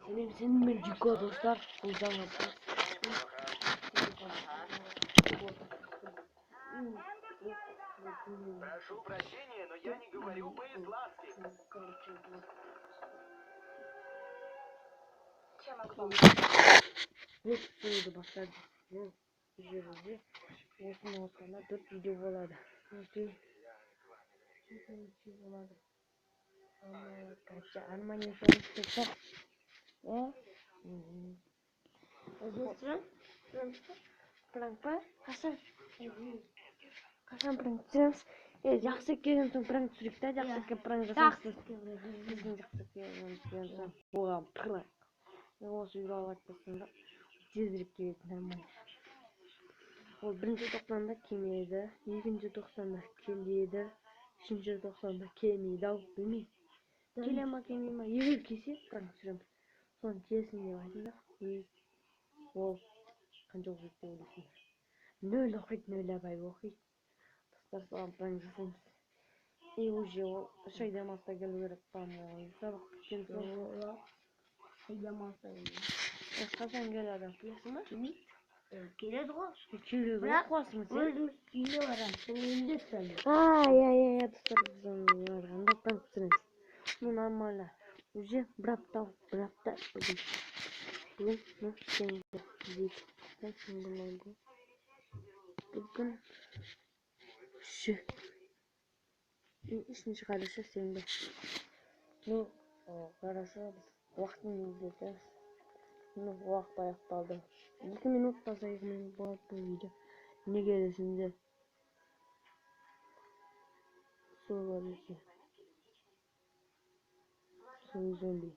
Сәлем, сенімен Жико, достар. Бұл жаңа Прошу прощения, но я не говорю по-исландски. Чем могу помочь? Блок түсіруді бастады. Бұл жерде осыны қосқанда төрт видео болады. Окей. Төрт болады. Короче, Армани достар. Е? Пранк па? Қашан? Қашан пранк түсіреміз? Е, жақсы келген соң пранк түсірейік та, жақсы екен, пранк жасаймыз. Біздің жақсы келген соң оған пранк. Осы үйге алып айтпасам да тезірек келеді, нормально. Ол бірінші тоқсанда келмеді, екінші тоқсанда келеді, үшінші тоқсанда келмейді ау, білмеймін. Келе ма, келмей ма? Егер келсе, пранк түсіреміз. Соны келсін деп айтыңдар. И ол қанша оқиды деп ойлайсыңдар? Нөл оқиды, нөл абай оқиды. Достар, соған пранк жасаймыз. И уже ол 3 ай демалыста келу керек, по-моему. Сабақ біткен соң. Демалыста. Қашан келеді, білесің ба? Келмейді. Келеді ғой. Келеді ғой, Бірақ қуасың сен. Өзіміз үйіне барамыз. Сол үйінде түсеміз. А, иә, иә, иә, достар, біз оның үйіне барғанда пранк түсіреміз. Ну, нормально. Уже бір апта, бір апта бүгін. Бүгін, ну, сенбі дейді. Сенбі ма бүгін? Бүгін үші. 3 қараша, сенбі. Ну, хорошо, біз уақытын өзгертеміз. Ну, уақыт аяқталды. 2 минут болса, 2 минут болады бұл видео. Неге десеңдер, сол, короче, сол зомби.